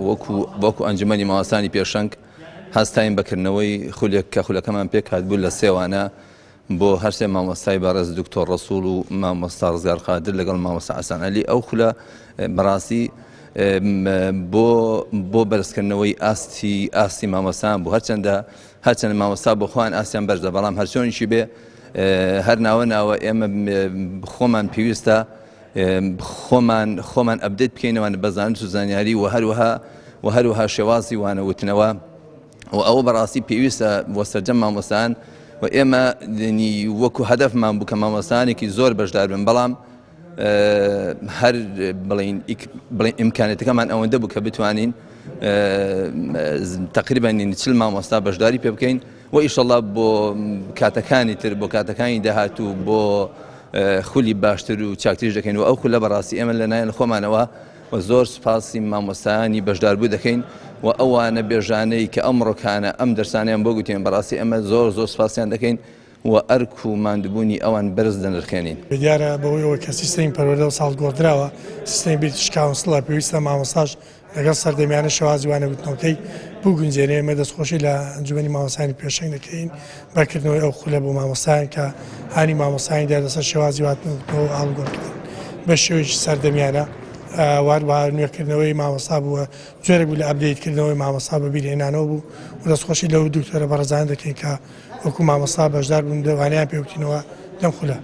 وەکو وەکو ئەنجومەنی مامۆستایانی پێشەنگ هەستاین بە کردنەوەی خولێک کە خولەکەمان پێکهاتبوو لە سێ وانە بۆ هەرسێ مامۆستای بەڕێز دکتۆر ڕەسوڵ و مامۆستا ڕزگار قادر لەگەڵ مامۆستا عەسان عەلی ئەو خولە بەڕاستی بۆ بۆ بەرزکردنەوەی ئاستی ئاستی مامۆستان بوو هەرچەندە هەرچەند مامۆستا بۆ خۆیان ئاستیان بەرزە بەڵام هەرچۆنیشی بێ هەر ناوە ناوە ئێمە خۆمان پێویستە خۆمان خۆمان update بکەینەوە بە زانست و زانیاری و هەروەها و هەروەها شێوازی وانەوتنەوە و ئەوە بەڕاستی پێویستە بۆ سەرجەم مامۆستایان و ئێمە وەکو هەدەفمان بوو کە مامۆستایانێکی زۆر بەشدار بن بەڵام هەر بڵین بڵین ئیمکانێتەکەمان ئەوەندە بوو کە بتوانین تقریبا 40 مامۆستا بەشداری پێ بکەین و ئیشەڵا بۆ کاتەکانی تر بۆ کاتەکانی داهاتوو بۆ خولی باشتر و چاکتریش دەکەین و ئەو خولە بەڕاستی ئێمە لەلایەن خۆمانەوە و زۆر سوپاسی مامۆستایانی بەشداربوو دەکەین و ئەوانە بێژانەی کە ئەمڕۆکانە ئەم دەرسانیان بۆ گوتین بەڕاستی ئێمە زۆر زۆر سوپاسیان دەکەین و ئەرک و ماندووبوونی ئەوان بەرز دەنرخێنین. دیارە بەهۆی ئەوەی کە سیستەمی پەروەردە ئەو ساڵ گۆڕدراوە، سیستەمی بریتش کاونسڵە، پێویستە مامۆستاش لەگەڵ سەردەمیانە شێوازی وانەگوتنەوەکەی بگونجێنێ، ئێمە دەستخۆشی لە ئەنجومەنی مامۆستایانی پێشەنگ دەکەین بە کردنەوەی ئەو خولە بۆ مامۆستایان کە هانی مامۆستایانی دا لەسەر شێوازی وانەگوتنەوە و ئاڵوگۆڕکردن بە شێوەیەکی سەردەمیانە وهەروەها نوێکردنەوەی مامۆستا بووە جۆرێک بوو لە update کردنەوەی مامۆستا بە بیرهێنانەوە بوو و دەستخۆشی لەو دکتۆرە بەڕێزانە دەکەین کە وەکو مامۆستا بەشدار بوون وانەیان پێ وتینەوە لەم خولە.